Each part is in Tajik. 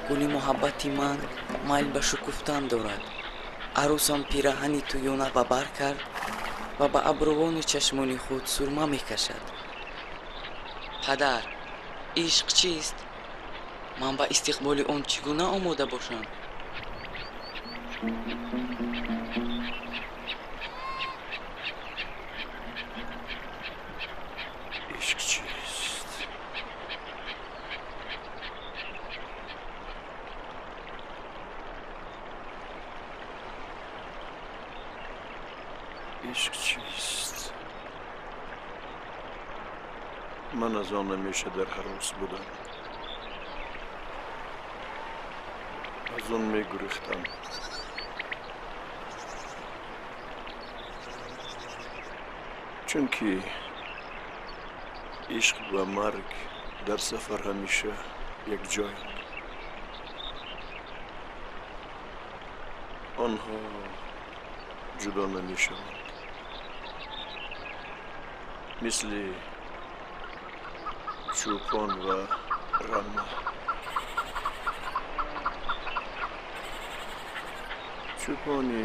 Гули муҳаббати ман майл ба шукуфтан дорад. Арӯсам пираҳани тӯёна ба бар кард ва ба абрувони чашмони худ сурма мекашад. Падар, ишқ чист? Ман ба истиқболи он чӣ гуна омода бошам? Ишқ чист? Ишқ чист? Ман аз он ҳамеша дар ҳарос будам. Аз он мегурехтам. Чунки ишқ ва марг дар сафар ҳамеша якҷоянд. Онҳо ҷудо намешаванд. Мисли чӯпон ва рама. Чӯпони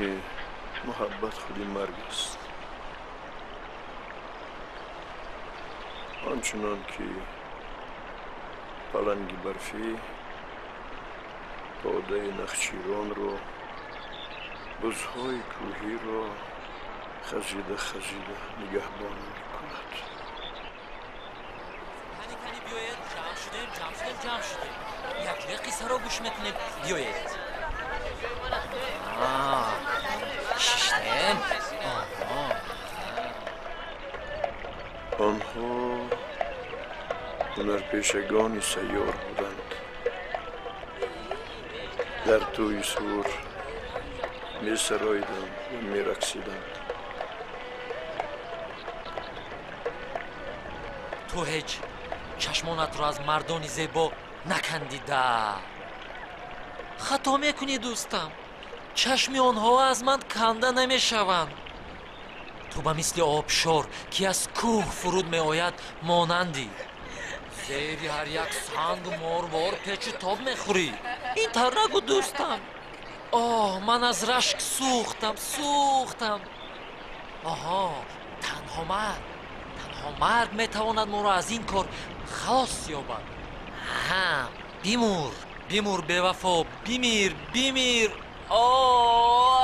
муҳаббат худи марг аст. Ончунон ки паланги барфӣ подаи нахчиронро, бузҳои кӯҳиро хазида хазида нигаҳбонӣ мекунад. Кани биёед, ҷамъ шудем, ҷамъ шудем, ҷамъ шудем. Якҷоя қиссаро гӯш мекунем. Биёед. Шиштем. Онҳо ҳунарпешагони сайёр буданд. Дар тӯи сур месароиданд ва мерақсиданд. Ту ҳеҷ чашмонатро аз мардони зебо накандида. Хато мекунӣ, дӯстам. Чашми онҳо аз ман канда намешаванд. Ту ба мисли обшор, ки аз кӯҳ фуруд меояд, монандӣ. Зери ҳар як сангу морвор печу тоб мехӯрӣ. Ин тар нагӯ, дӯстам. Оҳ, ман аз рашк сӯхтам, сӯхтам. Оҳо, танҳо марг, танҳо марг метавонад моро аз ин кор халос ёбад. Аҳа, бимур, бимур, бевафо, бимир, бимир. Оҳ!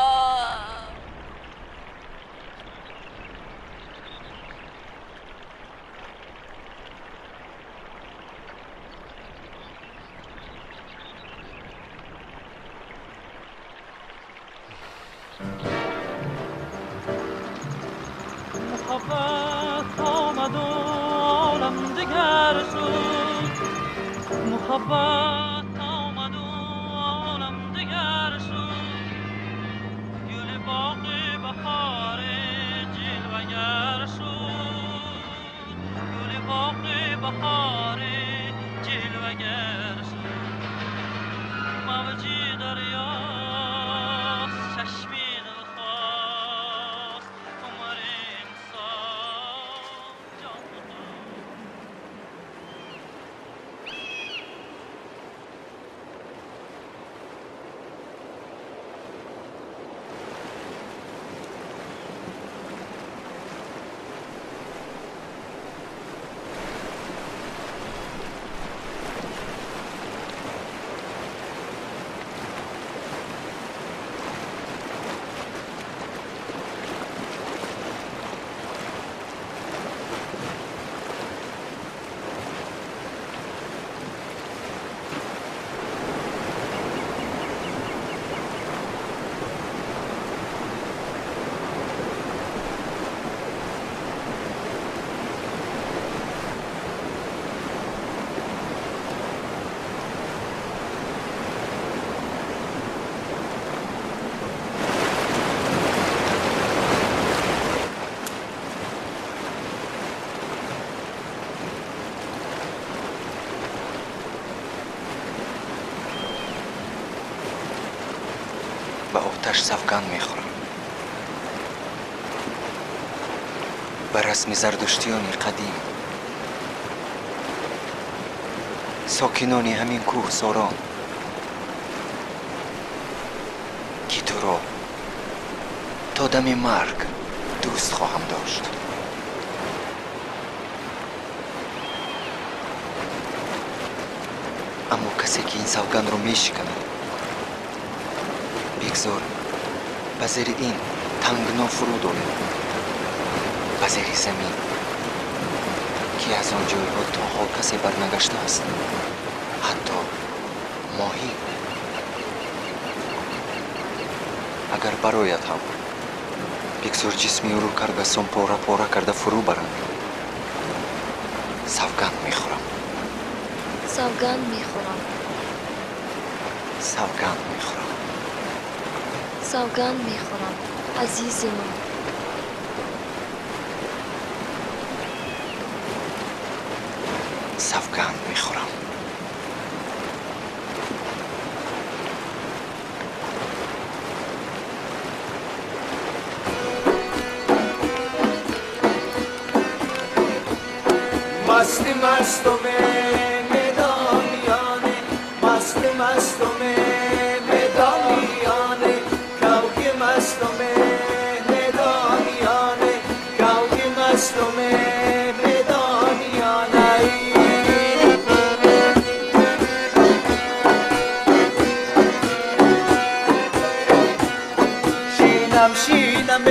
Муҳаббат омаду олам дигар шуд, гули боғи баҳори ҷилвагар шуд, гули боғи баҳори ҷилвагар шуд. Мавҷи дарёст, чашми дилхост, умри инсон ҷон. Ба оташ савганд мехӯрам, ба расми зардуштиёни қадим, сокинони ҳамин кӯҳсорон, ки туро то дами марг дӯст хоҳам дошт. Аммо касе ки ин савгандро мешиканад, бигзор ба зери ин тангно фуруд ояд, ба зери замин, ки аз он ҷойҳо то ҳол касе барнагаштааст, ҳатто моҳӣ. Агар барояд ҳам, бигзор ҷисми ӯро каргасон пора пора карда фурӯ баранд. Савганд мехӯрам. Савганд мехӯрам. Савганд мехӯрам. Савганд мехӯрам, азизи ман. Савганд мехӯрам. Масти мастум медониёне, масти мастум медониёне, кавки мастум медониёне, кавки мастум медониёне. Шинам шинам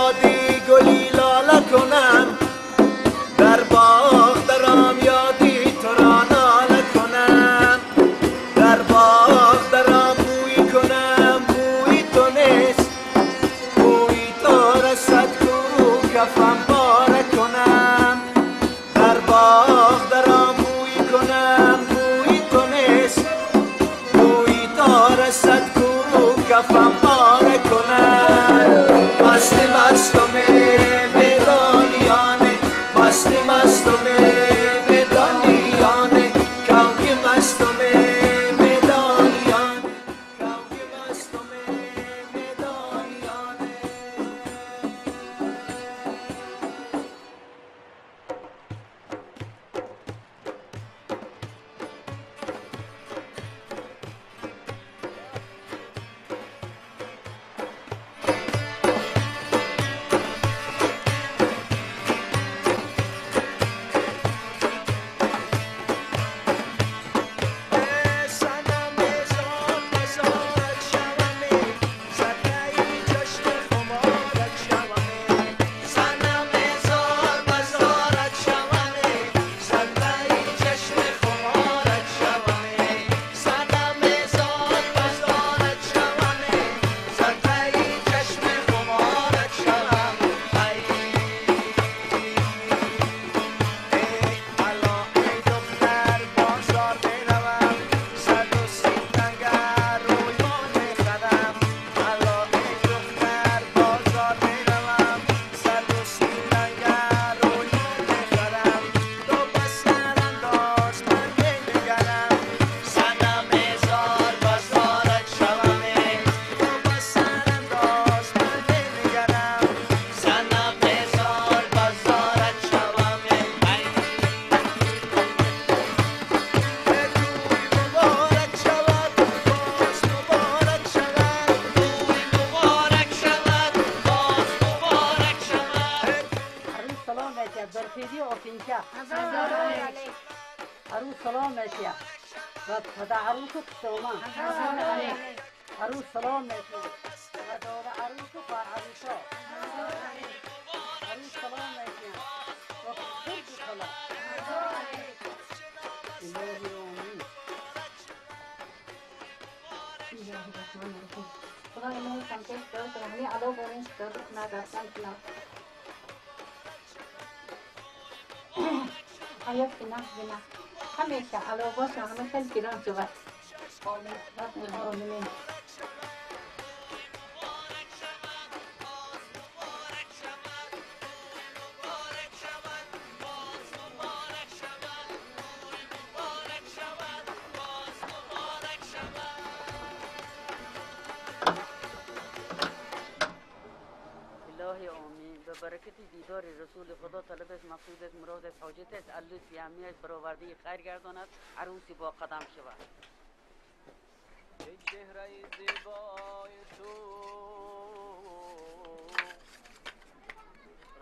ёди гули лола кунам, дар боғ даром ёди туро нола кунам, дар боғ даром бӯй кунам, бӯи ту нест, бӯи ту расад ку кафам пора кунам, дар боғ даром бӯй кунам, бӯи ту нест, бӯи ту расад ку кафам пора кунам. Масти میتیم و دا عروس و دوما عروس سلام میتیم و دور عروس و خواهر عروسا عروس سلام میتیم و خود خلا الهی آمین. بسم الله الرحمن الرحیم. خدای ما سمتش داد رحمی علا بارین داد کنه دستن کنه حیات نه نه همیشه علا باشه همه خیلی گران شود. آمین آمین. برکت دیدار رسول خدا طلب مقصود مراد حاجت الله سیامیش برآورده خیر گرداند عروسی با قدم شود. ای چهره زیبای تو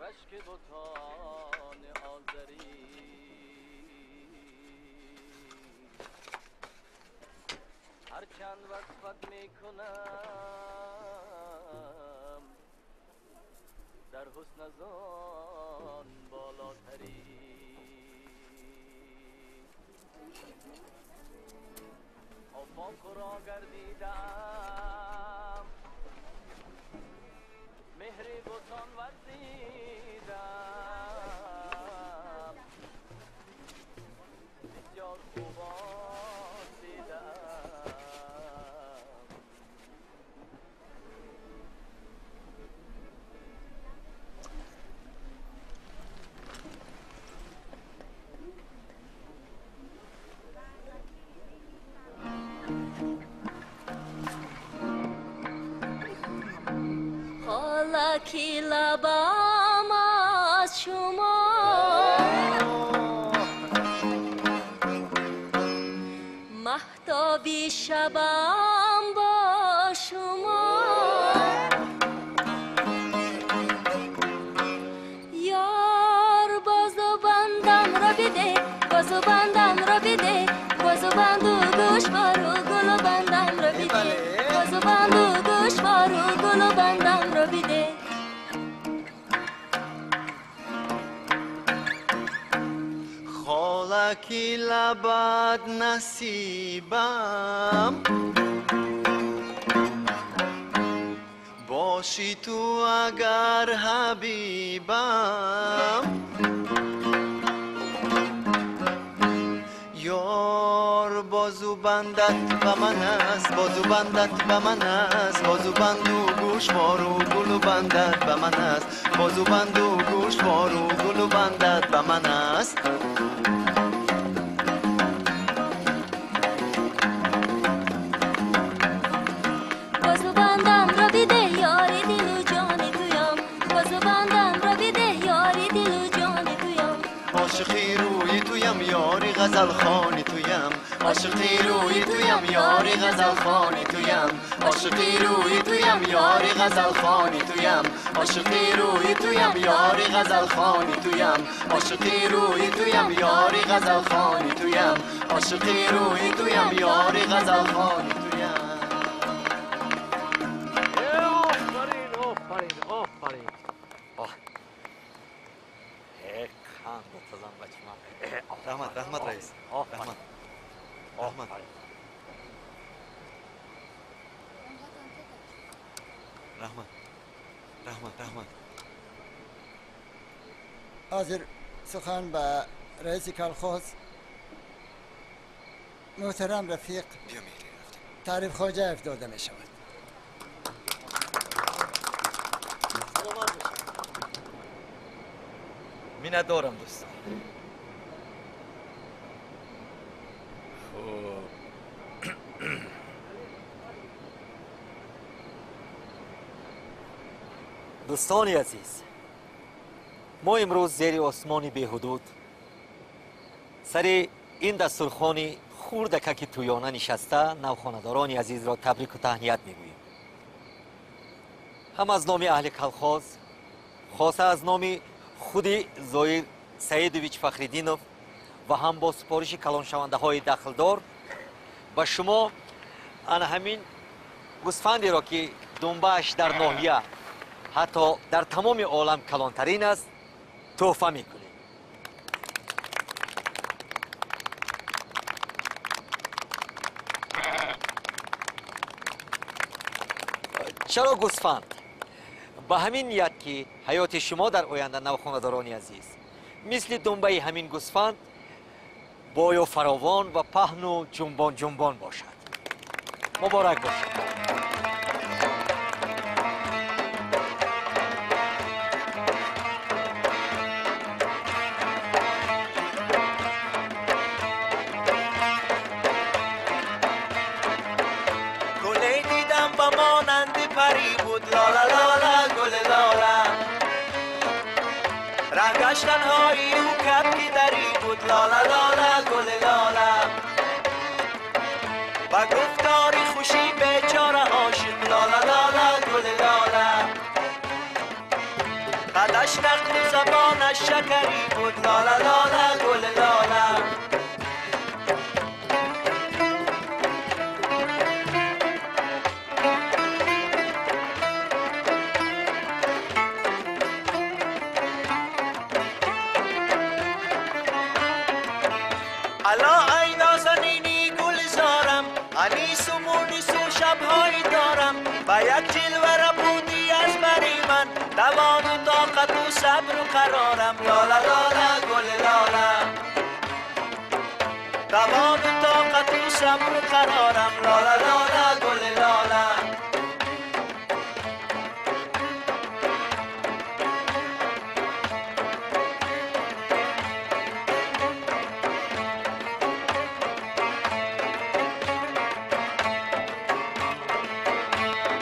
رشک بتان آذری هر چند وصفت میکنم در حسن از آن بالاتری. آفاق را گردیدم مهر بتان ورزیدم بسیار خوبان دیدم. خالکی لبام از شما مهتابی شبم با شما یار بازو بندم را بده بازو بندم را بده بازو بندو گوش بارو گلو بندم را بده بازو بندو گوش بارو گلو بندم را بده. خالکی لبت نصیبم باشی تو اگر حبیبم یار بازو بندت به من است بازو بندت به من است بازو بندو گوشوارو گلو بندت به من است بازو بندو گوشوارو گلو بندت به من است. بازو بندم را بده یاری دل و جان تویم بازو بندم را بده یاری دل و جان تویم عاشقی روی تویم یاری غزل خوانی تویم عاشقی روی تویم یاری غزل خوانی تویم عاشقی روی تویم یاری غزل خوانی تویم عاشقی روی تویم یاری غزل خوانی تویم عاشقی روی تویم یاری غزل خوانی تویم عاشقی روی تویم یاری غزل خوانی تویم. آفرین آفرین آفرین. رحمت رحمت رئیس رحمت رحمت. رحمت رحمت رحمت. حاضر سخن به رئیس کلخوز محترم رفیق تعریف خواجه داده می شود. منت دارم دوستان. دوستان عزیز، ما امروز زیر آسمان بی‌حدود سر این دستورخوان خوردکک تویانه نشسته نوخانه‌داران عزیز را تبریک و تهنیت میگوییم. هم از نام اهل کلخاز، خاصه از نام خود زایر سعیدویچ فخریدینوف Ва ҳам бо супориши калоншавандаҳои дахлдор ба шумо ана ҳамин гӯсфандеро, ки думбааш дар ноҳия, ҳатто дар тамоми олам калонтарин аст, тӯҳфа мекунем. Чаро гӯсфанд? Ба ҳамин ният, ки ҳаёти шумо дар оянда, навхонадорони азиз, мисли думбаи ҳамин гӯсфанд бою фаровон ва паҳну ҷунбон ҷунбон бошад. Муборак бошад. گلی دیدم با مانند پری بود، لالا لالا گل لالا. ره گشتنهای او کبکی دری بود، لالا لالا گل لالا. و گفتاری خوشی بیچاره عاشق، لالا لالا گل لالا. قدش نقل و زبانش شکری بود، لالا لالا گل لالا. الا ای نازنینی گلزارم، انیس و مونیس و شبهایی دارم. با یک جلوه را بودی از بری من، توان و طاقت و صبر و قرارم. لالا لالا گل لالا، توان و طاقت و صبر و قرارم. لالا لالا گل لالا.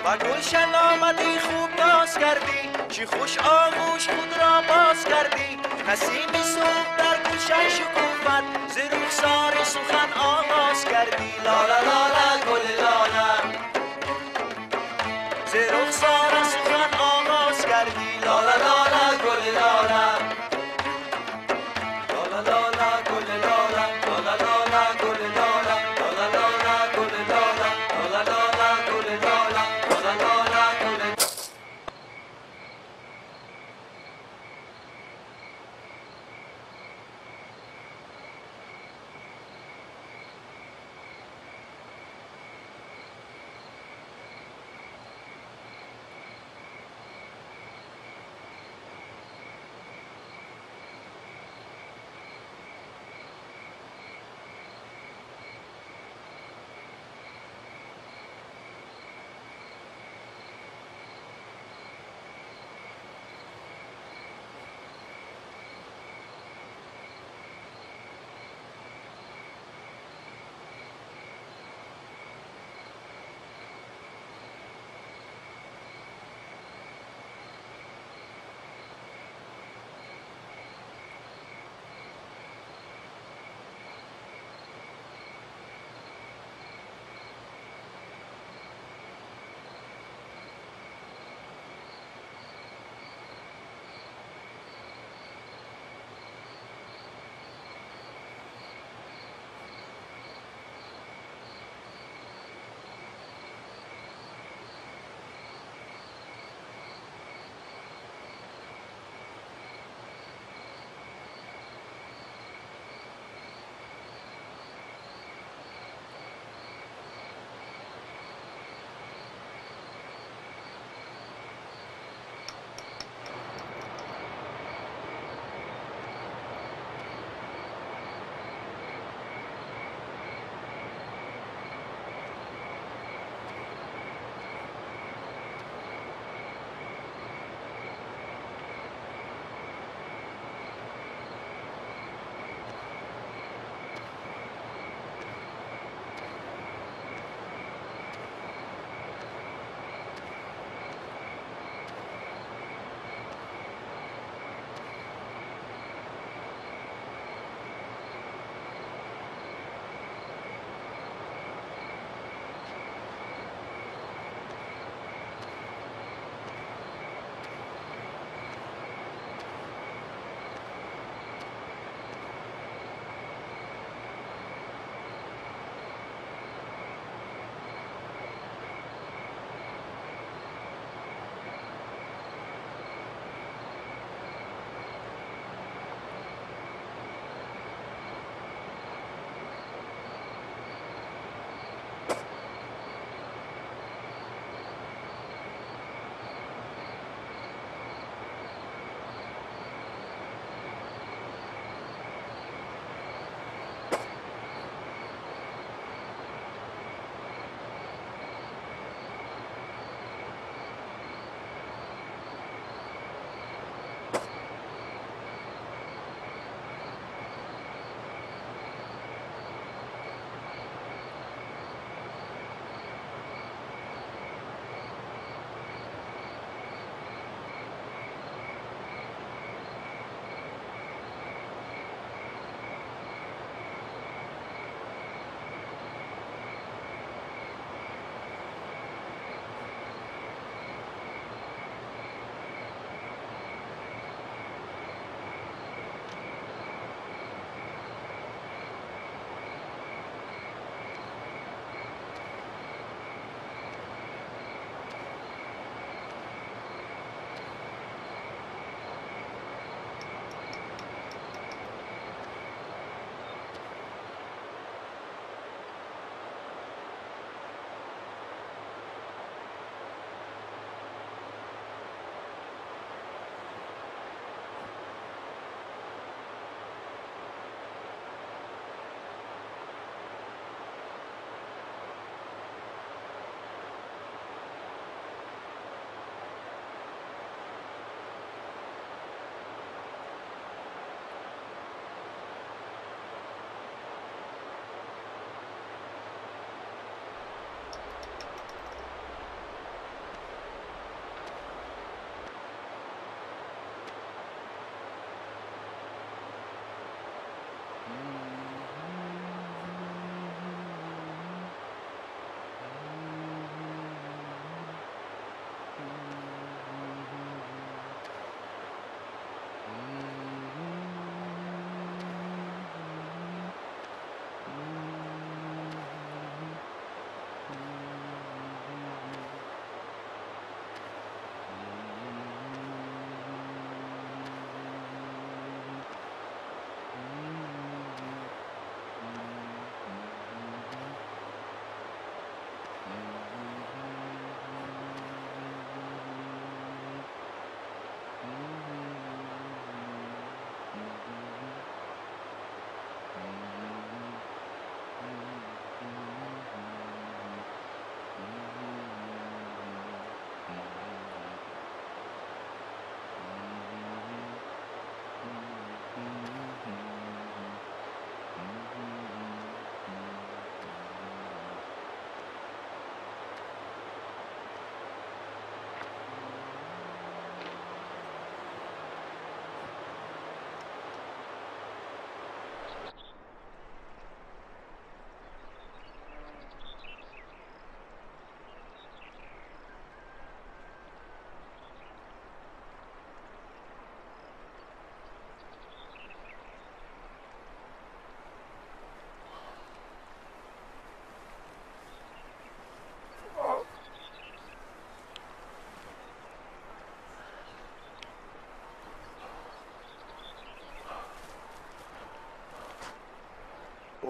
با گلشن آمدی خوب ناز کردی، چی خوش آغوش خود را باز کردی. نسیم صبح در گلشن شکوفد، ز رخسار سخن آغاز کردی. لالا لالا گل لالا، ز رخسار سخن آغاز کردی. لالا لالا گل لالا، لالا لالا گل لالا، لالا لالا گل لالا، لالا لالا گل لالا، لالا لالا گل لالا، لالا لالا گل.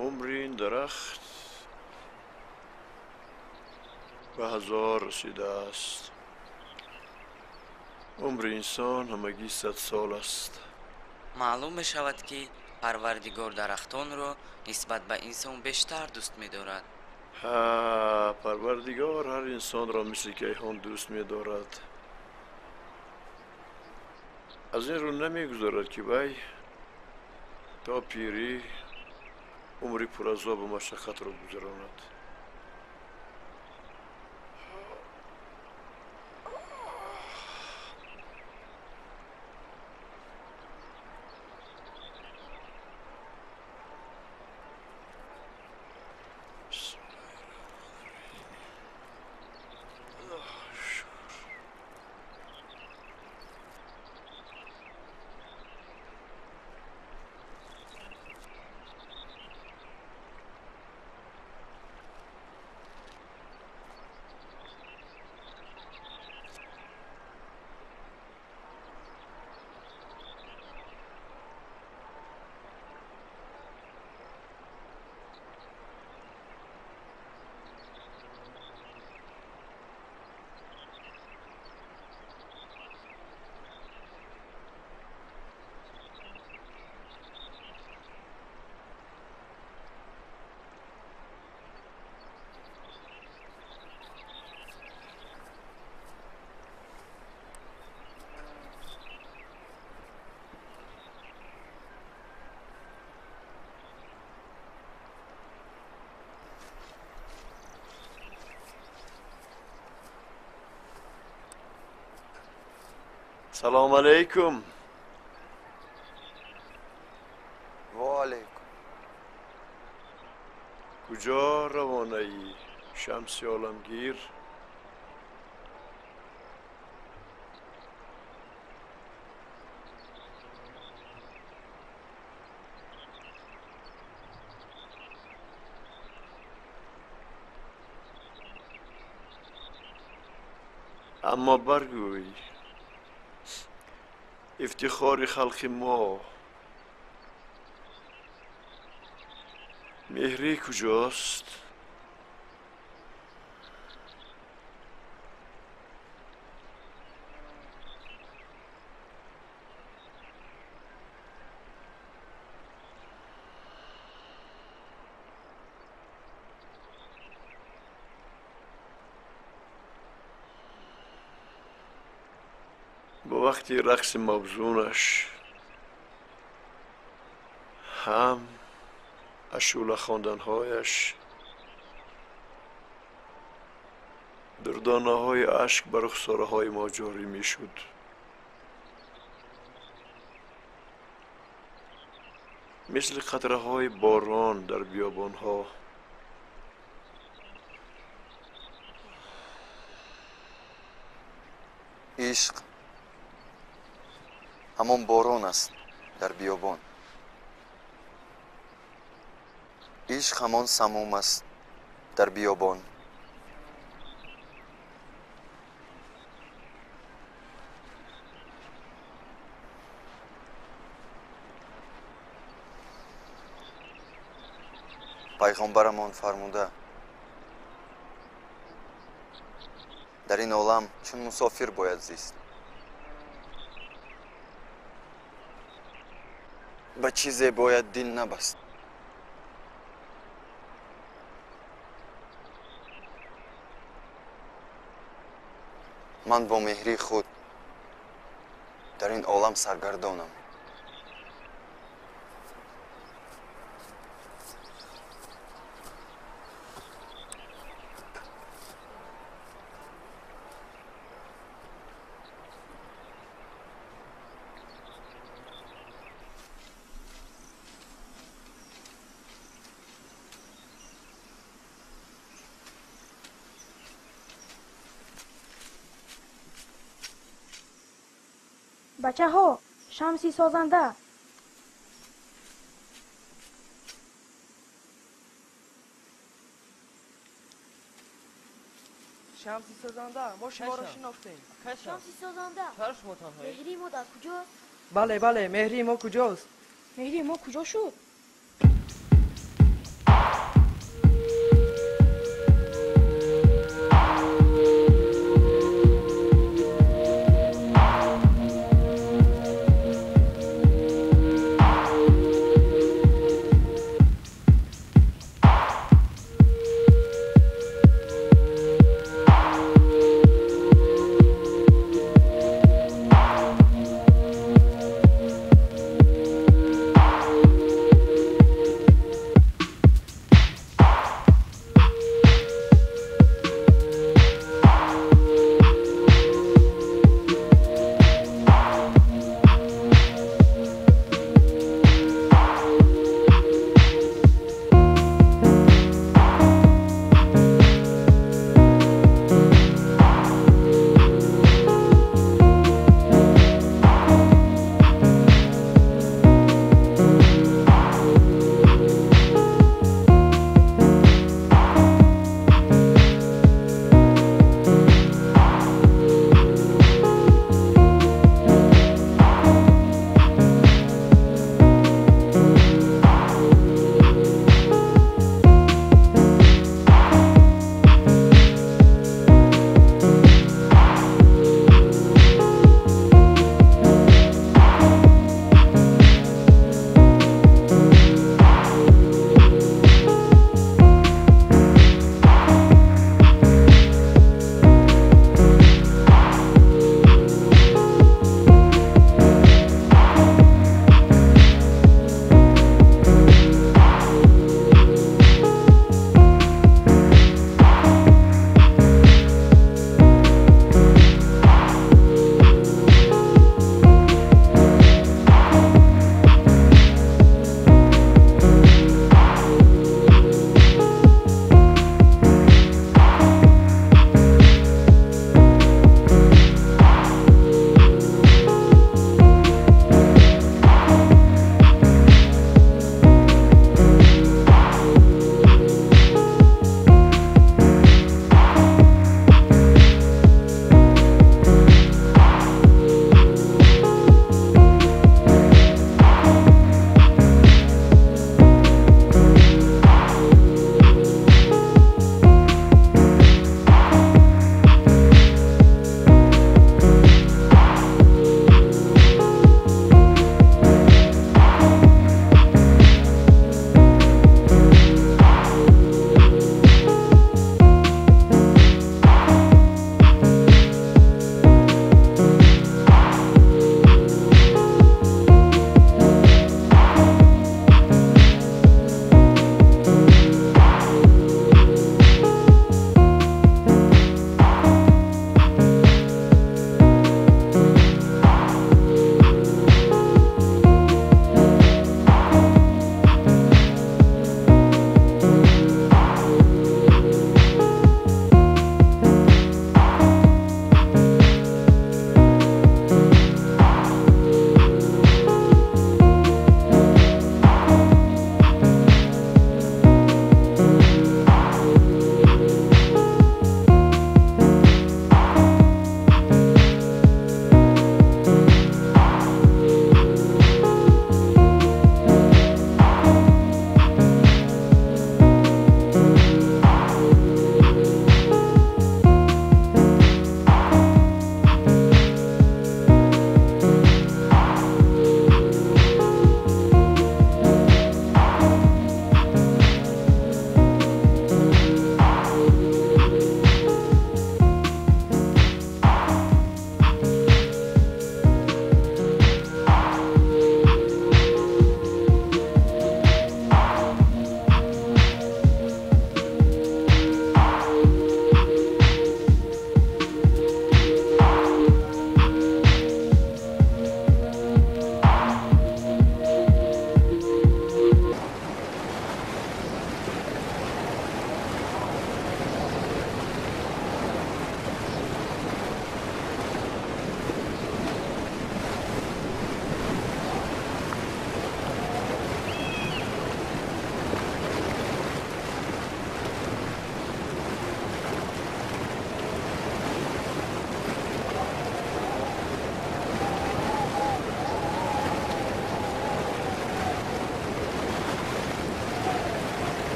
عمر این درخت به 1000 رسیده است. عمر انسان همگی 100 سال است. معلوم می شود که پروردگار درختان را نسبت به انسان بیشتر دوست می دارد. ها، پروردگار هر انسان را مثل کیهان دوست می دارد. از این رو نمی گذارد که وی تا پیری عمری پر عذاب و مشقت را گذراند. سلام علیکم. و علیکم. کجا روانه ای شمس عالمگیر؟ اما برگوی افتخار خلق ما مهری کجاست؟ با وقتی رقص موزونش هم اشوله خواندنهایش دردانه های اشک بر رخساره های ما جاری می شد. مثل قطره های باران در بیابان ها. عشق همان باران است در بیابان. عشق همان سموم است در بیابان. پیغمبرمان فرموده Дар ин олам чун мусофир бояд зист. Ба чизе бояд дил набаст. Ман бо меҳрии худ дар ин олам саргардонам. Бачаҳо, Шамси созанда. Шамси созанда, мо шуморо шинохтем. Шамси созанда, чаро шумо танҳоед? Меҳрии мо дар куҷост? Бале, бале, меҳрии мо куҷост? Меҳрии мо куҷо шуд?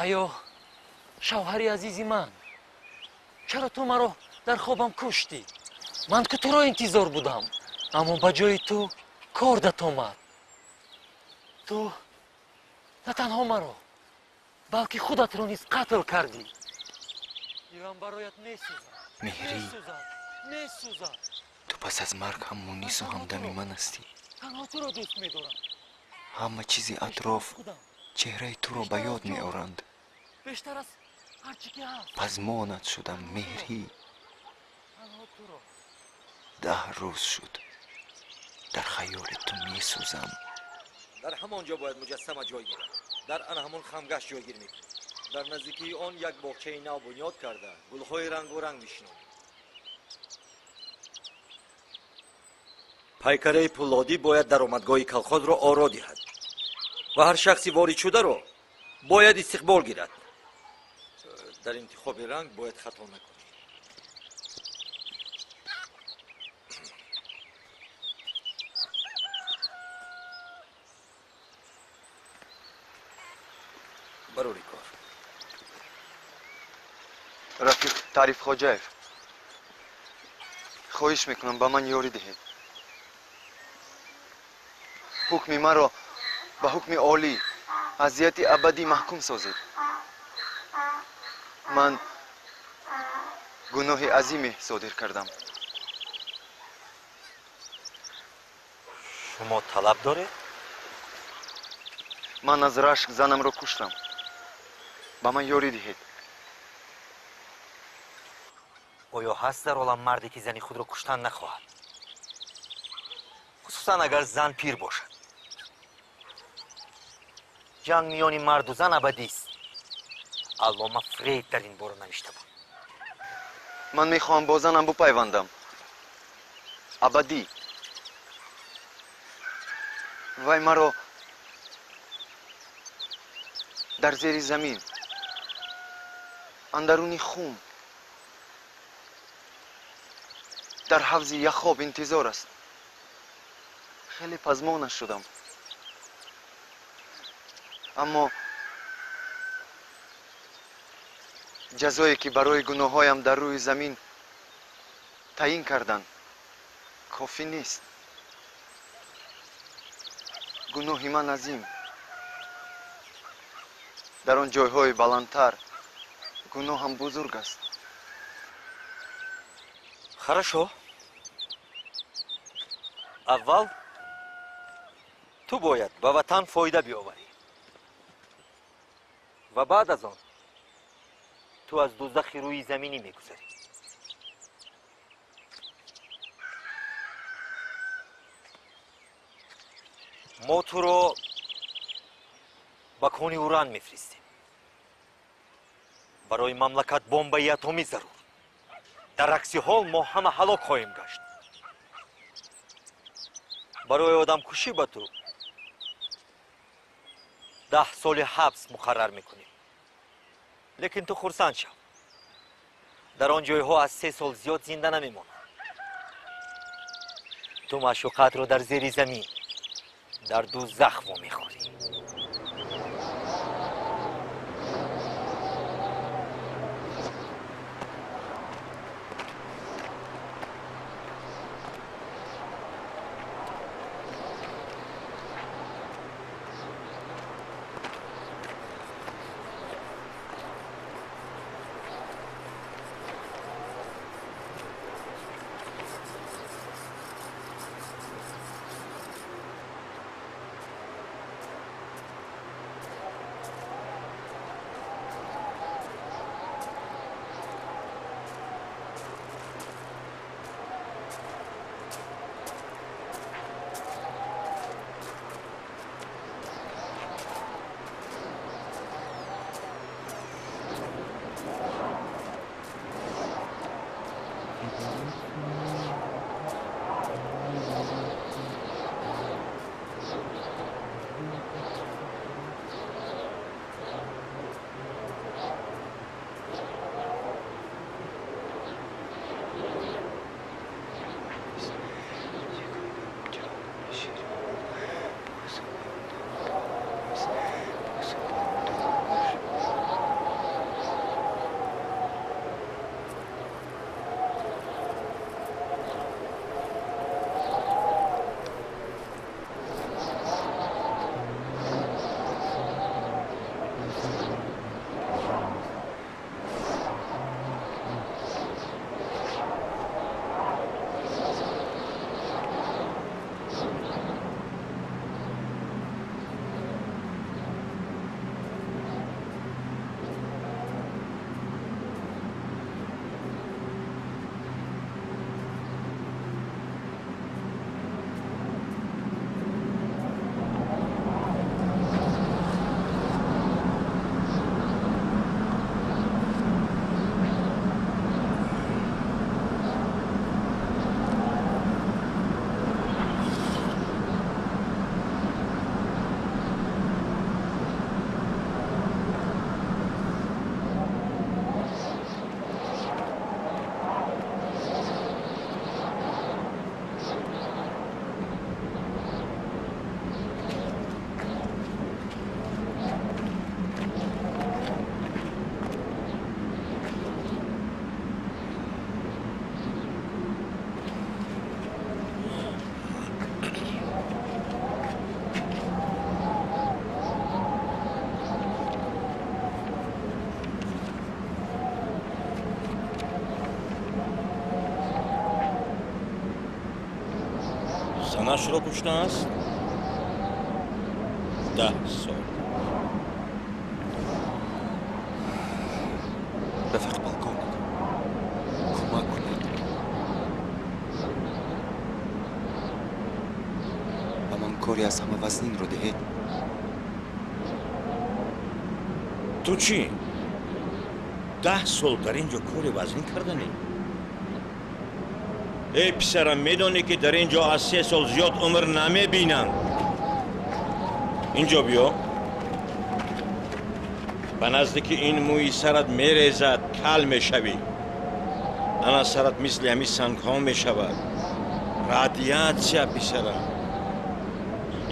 Аё шавҳари азизи ман, чаро ту маро дар хобам куштӣ? Ман ки туро интизор будам, аммо ба ҷои ту кордат омад. Ту на танҳо маро, балки худатро низ қатл кардӣ. Дилам бароят месӯзад. Меҳрӣ, месӯзад. Ту пас аз марг ҳам мунису ҳамдами ман ҳастӣ. Танҳо туро дӯст медорам. Ҳама чизи атроф чеҳраи туро ба ёд меоранд. Бештар аз ҳар чӣ ки ҳаст. Пазмонат шудам, Меҳрӣ. Танҳо туро. 10 рӯз шуд дар хаёли ту месӯзам. Дар ҳамон ҷо бояд муҷассама ҷой гирад. Дар ана ҳамон хамгашт ҷойгир мекунем. Дар наздикии он як боғчаи нав бунёд карда, гулҳои рангоранг мешинонем. Пайкараи пулодӣ бояд даромадгоҳи колхозро оро диҳад ва ҳар шахси воридшударо бояд истиқбол гирад. Дар интихоби ранг бояд хато накунӣ. Барори кор. Рафиқ Тариф Хоҷаев, хоҳиш мекунам ба ман ёрӣ диҳед. Ҳукми маро ба ҳукми олӣ азияти абадӣ маҳкум созед. Ман гуноҳи азиме содир кардам. Шумо талаб доред? Ман аз рашк занамро куштам. Ба ман ёрӣ диҳед. Оё ҳаст дар олам марде ки зани худро куштан нахоҳад? Хусусан агар зан пир бошад. Ҷанг миёни марду зан абадист. Аллома Фрейд дар ин бора навишта буд. Ман мехоҳам бо занам бупайвандам. Абадӣ. Вай маро дар зери замин, андаруни хум, дар ҳавзи яхоб интизор аст. Хеле пазмонаш шудам. Аммо ҷазое ки барои гуноҳҳоям дар рӯи замин таъин карданд кофӣ нест. Гуноҳи ман азим. Дар он ҷойҳои баландтар гуноҳам бузург аст. Хорошо. Аввал ту бояд ба ватан фоида биёварӣ ва баъд аз он ту аз дӯзахи рӯи заминӣ мегузарӣ. Мо туро ба кони уран мефиристем. Барои мамлакат бомбаи атомӣ зарур. Дар акси ҳол мо ҳама ҳалок хоҳем гашт. Барои одамкушӣ ба ту 10 соли ҳабс муқаррар мекунем. Лекин ту хурсанд шав. Дар он ҷойҳо аз 3 сол зиёд зинда намемонад. Ту маъшуқатро дар зери замин, дар дӯзах вомехӯрӣ. Занашро куштааст? 10 сол. Рафиқ полковник, кӯмак кунед. Ба ман кори аз ҳама вазнинро диҳед. Ту чӣ? 10 сол дар ин ҷо кори вазнин карданӣ? Эй писарам, медонӣ ки дар ин ҷо аз 3 сол зиёд умр намебинанд. Инҷо биё. Ба назди ки ин мӯи сарат мерезад, кал мешавӣ. Ана сарат мисли ҳамин сангҳо мешавад. Радиатсия, писарам.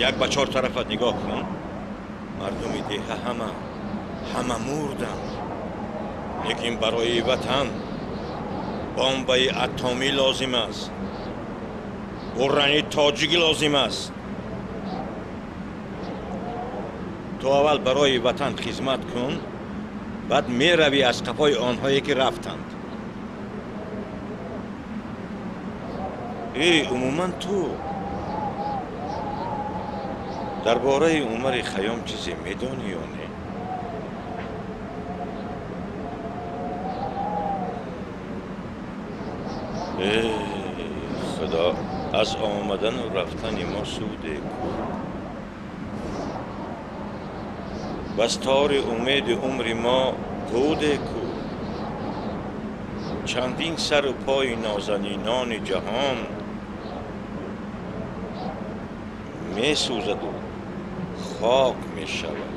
Як ба 4 тарафат нигоҳ кун. Мардуми деҳа ҳама мурданд. Лекин барои ватан бомбаи атомӣ лозим аст. Урани тоҷикӣ лозим аст. Ту аввал барои ватан хизмат кун, баъд меравӣ аз қафои онҳое ки рафтанд. Эй, умуман ту дар бораи Умари Хайём чизе медонӣ ё не? Эй Худо, аз омадану рафтани мо суде ку. Бас тори умеди умри мо буде ку. Чандин сару пои нозанинони ҷаҳон месӯзаду хок мешавад.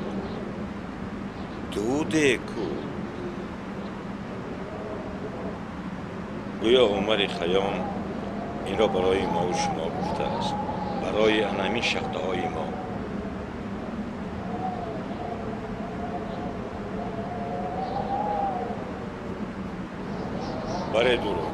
Дуде ку. Гӯё Умари Хайём инро барои мову шумо гуфтааст, барои анамин шахтаҳои мо. Баре дуро.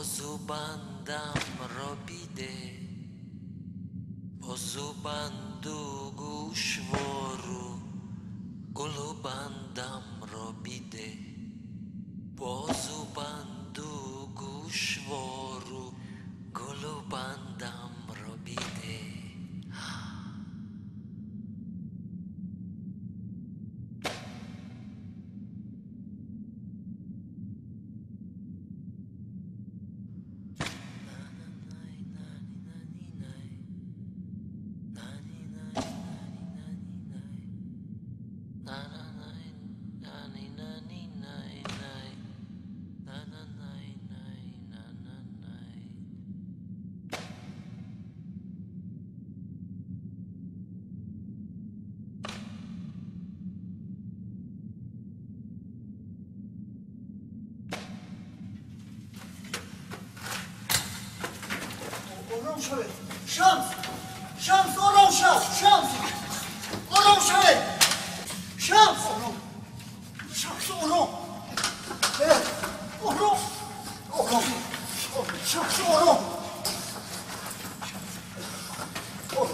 Бозубандамро биде, бозубанду гӯшвору гулубандамро биде, бозубанду гӯшвору гулубандамро биде. Ором шавед! Шамс! Шамс, ором шав! Шамс! Ором шавед! Шамс! Ором! Шамс, ором! Ором! Ором! Шамс, ором! Ором!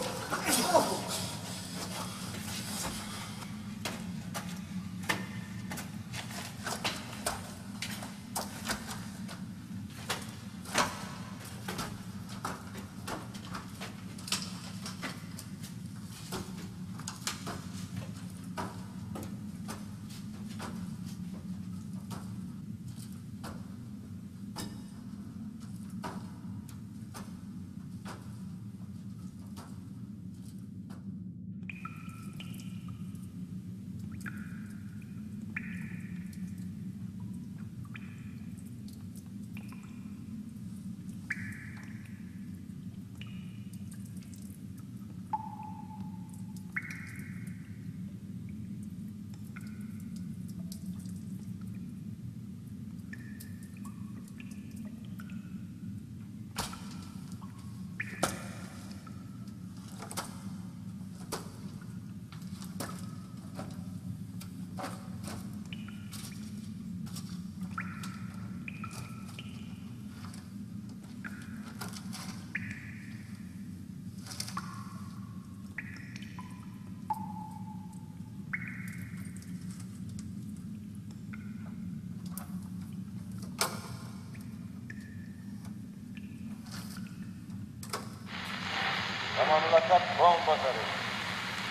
Мамлакат бомб базаред.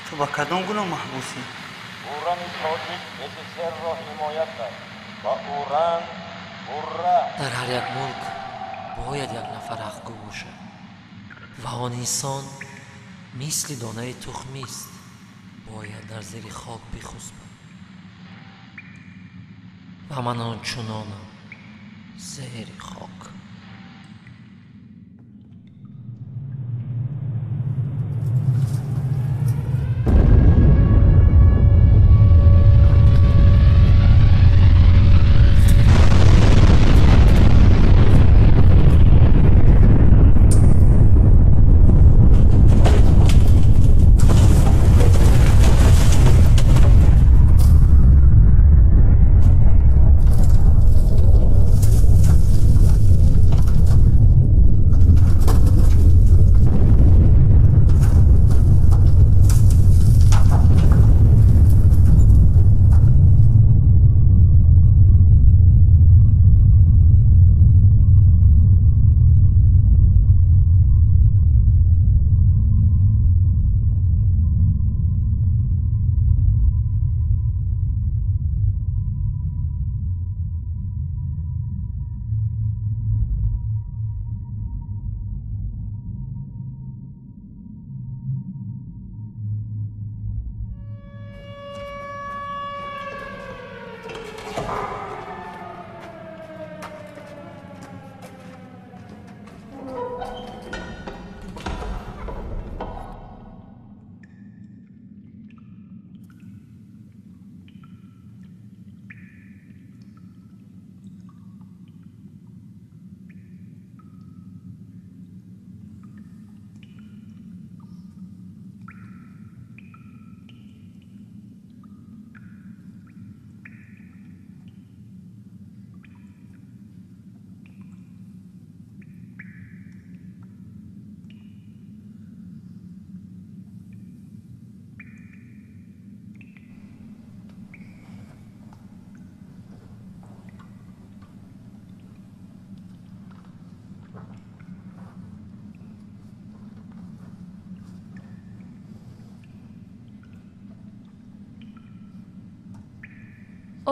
Ту ба кадом гуноҳ маҳбусӣ? Урани тоҷик СССР-ро ҳимоят кард ва уран урра. Дар ҳар як мулк бояд як нафар ҳақгӯ бошад ва он инсон мисли донаи тухмист, бояд дар зери хок бихусбад. Ва ман ончунонам зери хок.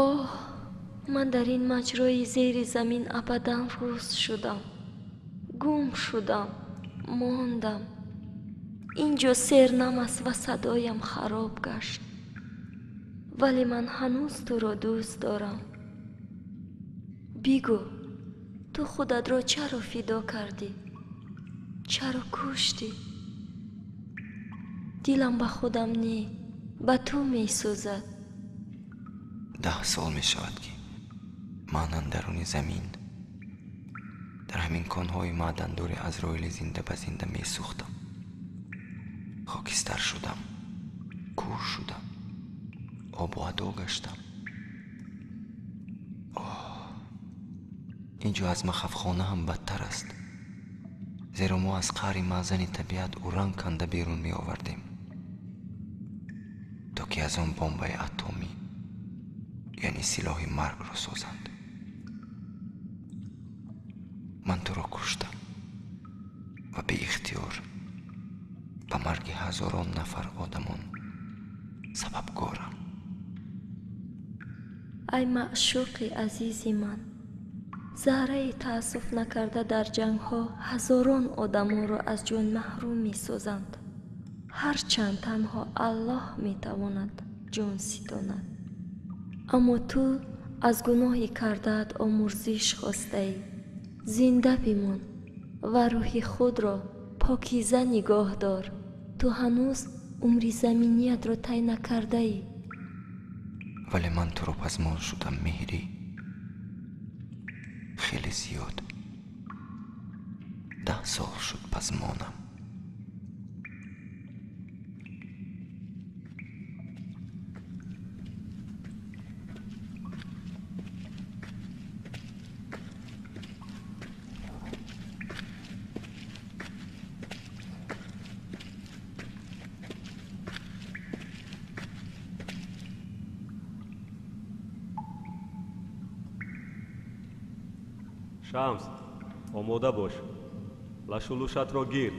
Оҳ, ман дар ин маҷрои зери замин абадан рӯз шудам, гум шудам, мондам. Ин ҷо сернам аст ва садоям хароб гашт, вале ман ҳанӯз туро дӯст дорам. Бигӯ, ту худатро чаро фидо кардӣ? Чаро куштӣ? Дилам ба худам не, ба ту месӯзад. 10 сол мешавад, ки ман андаруни замин дар ҳамин конҳои маъдандори Азроили зинда ба зинда месӯхтам. Хокистар шудам, кӯр шудам, обу адо гаштам. Оҳ, ин ҷо аз махафхона ҳам бадтар аст, зеро мо аз қаъри маъзани табиат уран канда берун меовардем, то ки аз он бомбаи атомӣ, яъне силоҳи маргро созанд. Ман туро куштам ва беихтиёр ба марги ҳазорон нафар одамон сабабгорам. Ай маъшуқи азизи ман, заррае таассуф накарда дар ҷангҳо ҳазорон одамонро аз ҷон маҳрум месозанд. Ҳарчанд танҳо Аллоҳ метавонад ҷон ситонад, аммо ту аз гуноҳи кардаат омӯрзиш хостаӣ. Зинда бимон ва рӯҳи худро покиза нигоҳ дор. Ту ҳанӯз умри заминиятро тай накардаӣ. Вале ман туро пазмон шудам, Меҳрӣ, хеле зиёд. 10 сол шуд пазмонам. Шамс, омода бош, лашулушатро гир.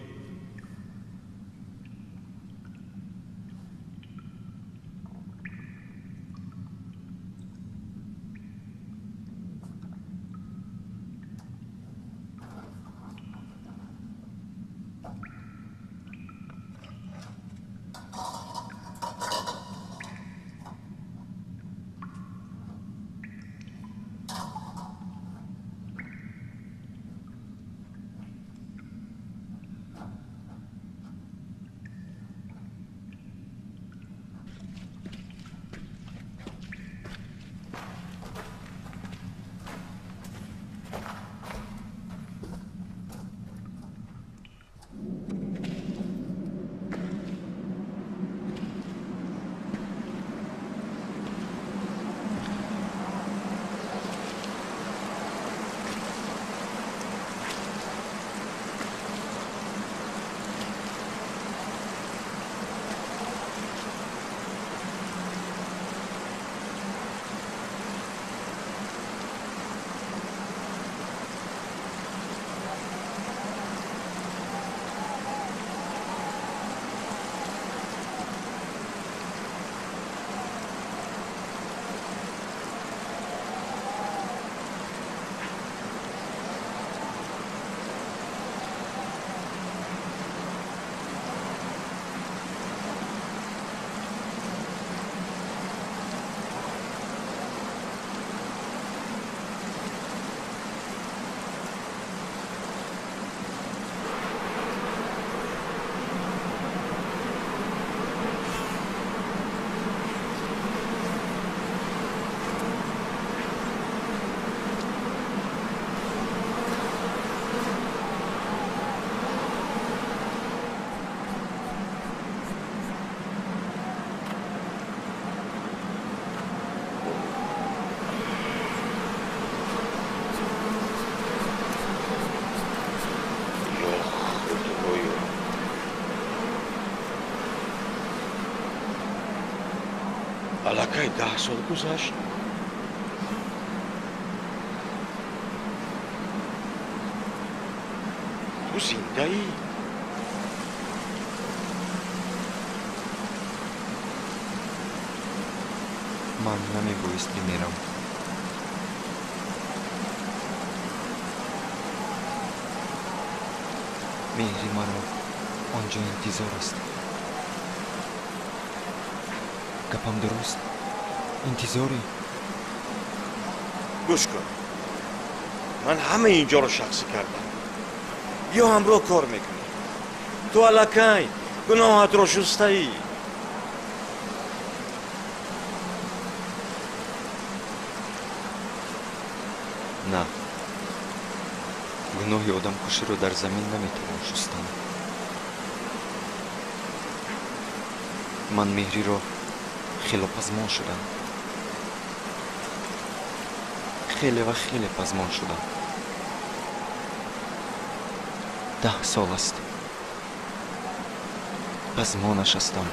Аллакай 10 сол гузашт. Ту зиндаӣ? Ман намебоист Мебоист бимирам. Меҳри маро он ҷо интизор аст. Гапам дуруст? Интизорӣ? Гӯш кун, ман ҳама инҷоро шахсӣ кардам. Ё ҳамроҳ кор мекунӣ. Ту аллакай гуноҳатро шустаӣ. На, гуноҳи одамкуширо дар замин наметавон шустан. Ман Меҳриро хело пазмон шудам. Хеле ва хеле пазмон шудам. 10 сол аст пазмонаш ҳастам.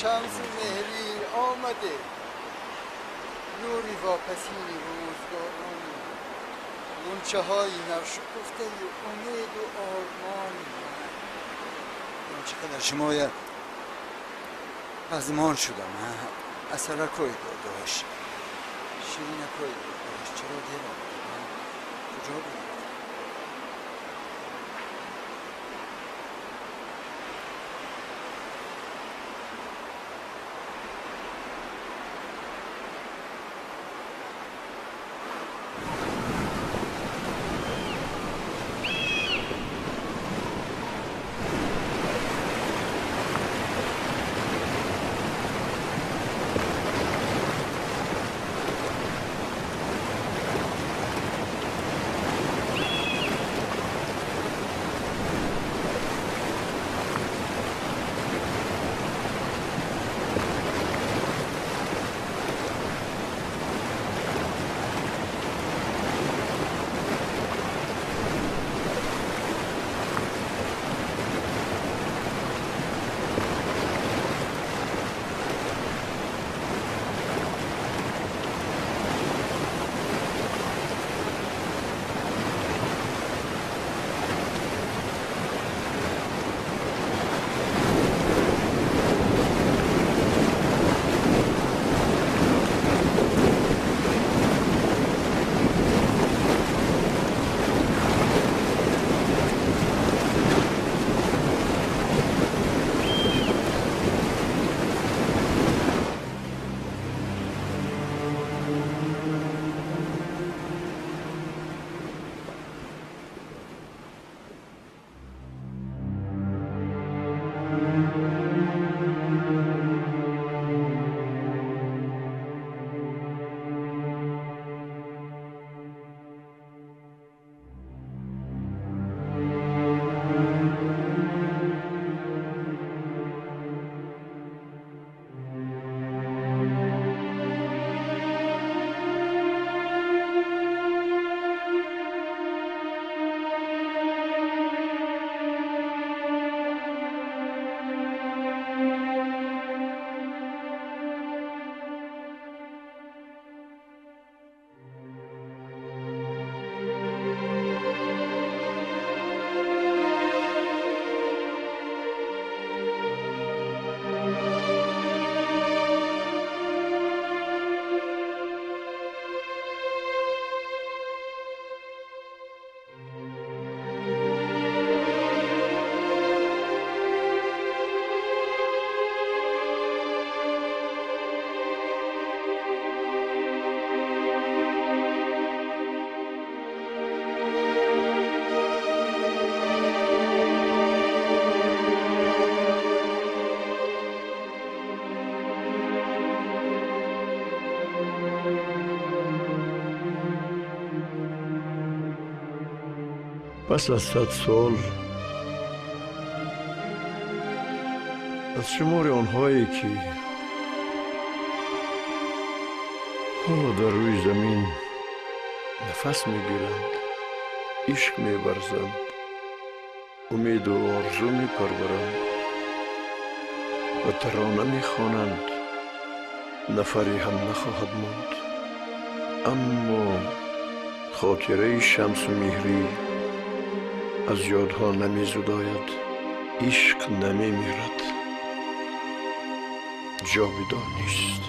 شمس مهری آمده، نوری واپسین روزگارانی، غنچه های نوشکفته امید و آرمانی. من چقدر شمای پزمان شدم. اثرکای داداش، شیرینکای داداش، چرا دیر آمده؟ کجا بودید؟ Пас аз 100 сол аз шумори онҳое ки ҳоло дар рӯи замин нафас мегиранд, ишқ меварзанд, умеду орзу мепарваранд ва тарона мехонанд, нафаре ҳам нахоҳад монд. Аммо хотираи Шамсу Меҳрӣ аз ёдҳо намезудояд, ишқ намемирад, ҷовидон нест.